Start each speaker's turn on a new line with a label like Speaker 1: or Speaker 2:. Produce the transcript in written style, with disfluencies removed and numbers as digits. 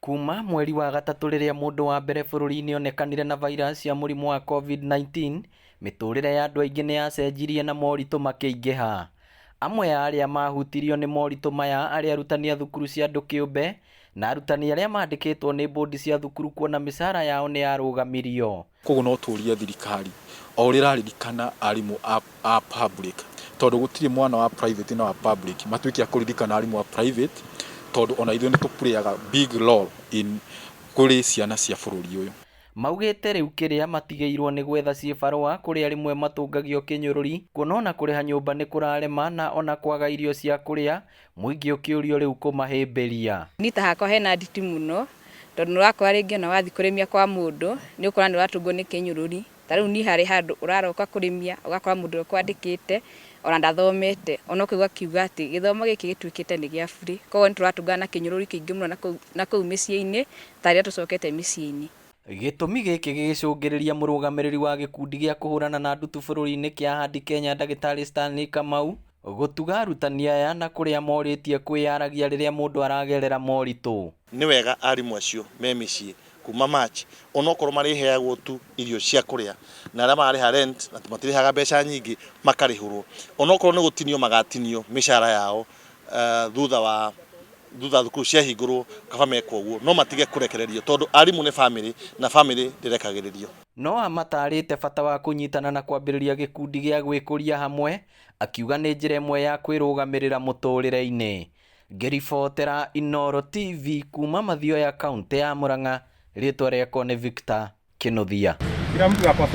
Speaker 1: Kuma mweri wa gatatũ rĩrĩa mũndũ wa mbere bũrũri-inĩ onekanire na vairasi ya mũrimũ wa COVID-19, mĩtũrĩre ya andũ aingĩ nĩ yacenjirie na moritũ makĩingĩha. Amwe a arĩa mahutirio nĩ moritũ maya arĩ arutani a thukuru cia andũ kĩũmbe na arutani arĩa mandĩkĩtwo nĩ bũndi cia thukuru kuona mĩcara yao nĩ yarũgamirio.
Speaker 2: Koguo no tũrie thirikari o ũrĩa ĩraririkana arimũ a public, tondũ gũtirĩ mwana wa private na wa public matuĩke a kũririkana arimũ a private, tondũ ona ithuĩ nĩ tũplayaga big role in kũrĩ ciana cia bũrũri ũyũ.
Speaker 1: Maugĩte rĩu kĩrĩa matigĩirwo nĩ gwetha ciĩbarũa kũrĩa rĩmwe matũngagio kĩnyũrũri kuona ona kũrĩha nyũmba nĩ kũrarema na ona kwaga irio cia kũrĩa, mũingĩ ũkĩũrio rĩu kũmahĩmbĩria.
Speaker 3: Niĩ ta hakwa hena nditi mũno, tondũ nĩ ũrakora rĩngĩ ona wathiĩ kũrĩmia kwa mũndũ nĩ ũkora nĩ ũratũngwo nĩ kĩnyũrũri. Ta rĩu niĩ harĩ handũ ũraroka kũrĩmia ũgakora mũndũ ũrĩa ũkwandĩkĩte ona ndathomete, ona ũkaigua akiuga atĩ gĩthomo gĩkĩ gĩtuĩkĩte nĩ gĩa burĩ. Koguo nĩ tũratũngana na kĩnyũrũri kĩingĩ mũno na kũu mĩciĩ-inĩ ta rĩrĩa tũcokete mĩciĩ-inĩ.
Speaker 1: Gĩtũmi gĩkĩ gĩgĩcũngĩrĩria mũrũgamĩrĩri wa gĩkundi gĩa kũhũrana na ndutu bũrũri-inĩ kĩa Ahadi Kenya Ndagĩtarĩ Stanley Kamau gũtuga arutani aya na kũrĩa morĩtie kwĩyaragia rĩrĩa mũndũ aragerera moritũ.
Speaker 4: Nĩ wega arimũ acio me mĩciĩ kuma March, onokorwo marĩheagwo tu irio cia kũrĩa na arĩa mararĩha rent na matirĩhaga mbeca nyingĩ makarĩhũrwo, onokorwo nĩ gũtinio magatinio mĩcara yao thutha thukuru ciahingũrwo, kaba mekwo ũguo, no matige kũrekererio tondũ arimũ nĩ family na family ndĩrekagĩrĩrio.
Speaker 1: No amatarĩte bata wa kũnyitana na kwambĩrĩria gĩkundi gĩa gwĩkũria hamwe, akiuga nĩ njĩra ĩmwe ya kwĩrũgamĩrĩra mũtũrĩre-inĩ. Ngĩribotera Inooro TV kuma Mathioya, kaũntĩ ya Murang'a, rĩtwa rĩakwa nĩ Victor Kinuthia.